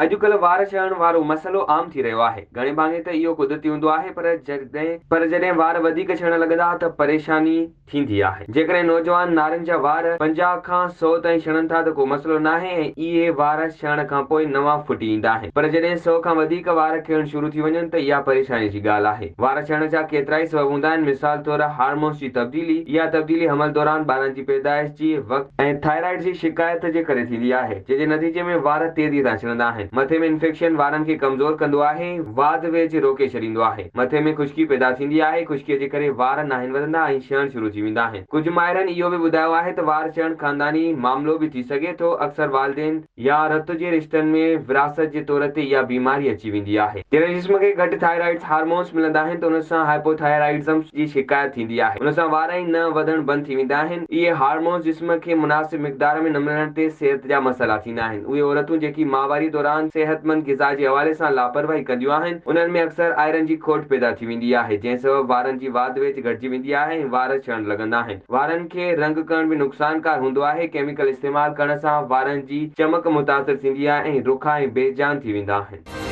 اڄڪلهه وار ڇڻڻ وارو مسئلو عام ٿي رهيو آهي. گهڻي ڀاڱي ته اهو قدرتي هوندو آهي پر جڏهن وار وڌيڪ ڇڻڻ لڳندا ته پريشاني ٿيندي آهي. جيڪڏهن نوجوان نارين جا وار 50 کان 100 تائين ڇڻن ٿا ته ڪو مسئلو ناهي ۽ اهي وار ڇڻڻ کانپوء نوان ڦٽي ايندا آهن پر جڏهن 100 کان وڌيڪ وار ڪرڻ شروع ٿي وڃن ته اها پريشاني جي ڳالهه آهي. وار ڇڻڻ جا ڪيترائي سبب هوندا آهن مثال طور هارمونز جي تبديلي، اها تبديلي حمل دوران، ٻارن جي پيدائش جي وقت، ۽ ٿائرائيڊ جي شڪايت جي ڪري ٿيندي آهي، جنهن جي نتيجي ۾ وار تيزي سان ڇڻندا آهن. مٿي ۾ انفيڪشن وارن کي ڪمزور ڪندو آهي ۽ واڌ ويجهه روڪي ڇڏيندو آهي. مٿي ۾ خشڪي پيدا ٿيندي آهي، خشڪيء جي ڪري وار ناهن وڌندا ۽ ڇڻڻ شروع ٿي ويندا آهن. ڪجهه ماهرن اهو به ٻڌايو آهي ته وار ڇڻڻ خانداني معاملو به ٿي سگهي ٿو، اڪثر والدين يا رت جي رشتن ۾ وراثت جي طور تي اها بيماري اچي ويندي آهي. جڏهن جسم کي گهٽ ٿائرائيڊز هارمونز ملندا آهن ته ان سان هائپوٿائرائيڊزم جي شڪايت ٿيندي آهي. ان سان وار ۽ ننهن وڌڻ بند ٿي ويندا آهن. اهي هارمونز جسم کي مناسب مقدار ۾ نه ملڻ تي صحت جا مسئلا ٿيندا آهن. اهي عورتون جيڪي ماهواري دوران صحتمند غذا جي حوالي سان لاپرواهي ڪنديون آهن، انهن ۾ اڪثر آئرن جي کوٽ پيدا ٿي ويندي آهي، جنهن سبب وارن جي واڌ ويجهه گهٽجي ويندي آهي ۽ وار ڇڻڻ لڳندا آهن. وارن کي رنگ ڪرڻ به نقصانڪار هوندو آهي، ڪيميڪل استعمال ڪرڻ سان وارن جي چمڪ متاثر ٿيندي آهي ۽ رکا ۽ بي جان ٿي ويندا آهن.